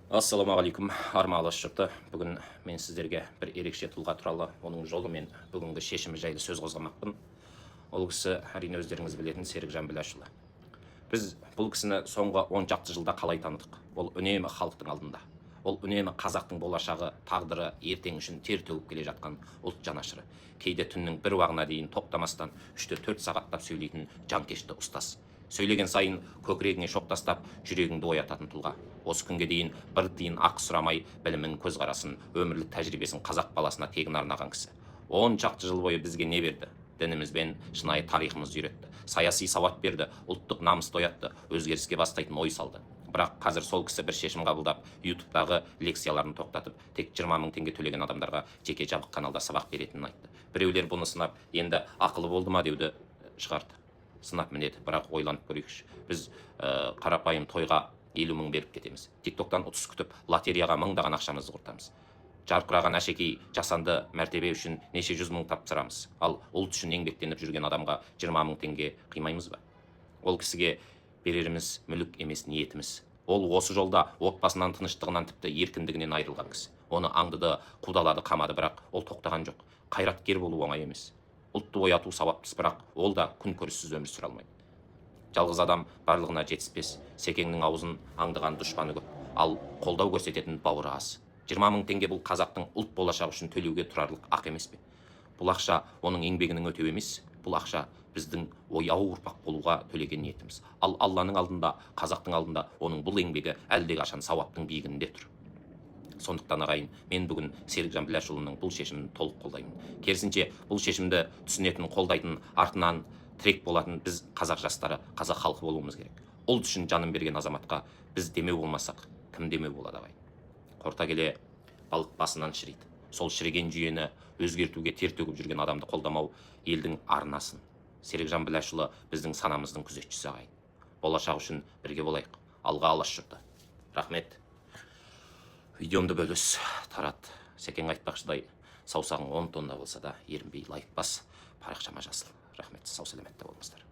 Ассалаумағалейкум, арма, Алаш жұрты! Бүгін мен сіздерге бір ерекше тұлға туралы, оның жолы мен бүгінгі шешімі жайлы сөз қозғамақпын. Ол кісі, әрине, өздеріңіз білетін Серікжан Біләшұлы. Біз бұл кісіні соңғы 10 шақты жылда қалай таныдық? Ол үнемі халықтың алдында, ол үнемі қазақтың болашағы, тағдыры, ертеңі үшін тер төгіп келе жатқан ұлт жанашыры, кейде түннің бір уағына дейін тоқтамастан 3-4 сағаттап сөйлейтін жанкешті ұстаз, сөйлеген сайын көкірегіңе шоқ тастап, жүрегіңді оятатын тұлға. Осы күнге дейін бір тиын ақы сұрамай, білімін, көзқарасын, өмірлік тәжірибесін қазақ баласына тегін арнаған кісі. 10 шақты жыл бойы бізге не берді? Дініміз бен шынайы тарихымызды үйретті, саяси сауат берді, ұлттық намысты оятты, өзгеріске бастайтын ой салды. Бірақ қазір сол кісі бір шешім қабылдап, Ютубтағы лекцияларын тоқтатып, тек 20 000 теңге төлеген адамдарға жеке жабық каналда сабақ беретінін айтты. Біреулер бұны сынап, енді ақылы болды ма деуді шығарды, сынап мінеді. Бірақ ойланып көрейікші: біз қарапайым тойға 50 000 беріп кетеміз, Тик Токтан ұтыс күтіп, лотереяға мыңдаған ақшамызды құртамыз, жарқыраған әшекей, жасанды мәртебе үшін неше жүз мың тапсырамыз. Ал ұлт үшін еңбектеніп жүрген адамға 20 000 теңге қимаймыз ба? Ол кісіге береріміз мүлік емес, ниетіміз. Ол осы жолда отбасынан, тыныштығынан, тіпті еркіндігінен айырылған кісі. Оны аңдыды, қудалады, қамады, бірақ ол тоқтаған жоқ. Қайраткер болу оңай емес, ұлтты ояту сауапты іс, бірақ ол да күн көріссіз өмір сүре алмайды. Жалғыз адам барлығына жетіспес. Секеңнің аузын аңдыған дұшпаны көп, ал қолдау көрсететін бауыры аз. 20 000 теңге бұл қазақтың ұлт болашағы үшін төлеуге тұрарлық ақы емес пе? Бұл ақша оның еңбегінің өтеуі емес, бұл ақша біздің ояу ұрпақ болуға төлеген ниетіміз. Ал Алланың алдында, қазақтың алдында оның бұл еңбегі әлдеқашан сауаптың биігінде тұр. Сондықтан, ағайын, мен бүгін Серікжан Біләшұлының бұл шешімін толық қолдаймын. Керісінше, бұл шешімді түсінетін, қолдайтын, артынан тірек болатын біз, қазақ жастары, қазақ халқы болуымыз керек. Ұлт үшін жанын берген азаматқа біз демеу болмасақ, кім демеу болады, ағайын? Қорыта келе, балық басынан шіриді. Сол шіріген жүйені өзгертуге тер төгіп жүрген адамды қолдамау елдің арына сын. Серікжан Біләшұлы біздің санамыздың күзетшісі. Ағайын, болашақ үшін бірге болайық! Алға, Алаш жұрты! Рахмет! Видеомды бөліс, тарат. Секең айтпақшыдай, саусағың 10 тонна болса да, ерінбей лайк бас, парақшама жазыл. Рахмет, сау саламатта болыңыздар!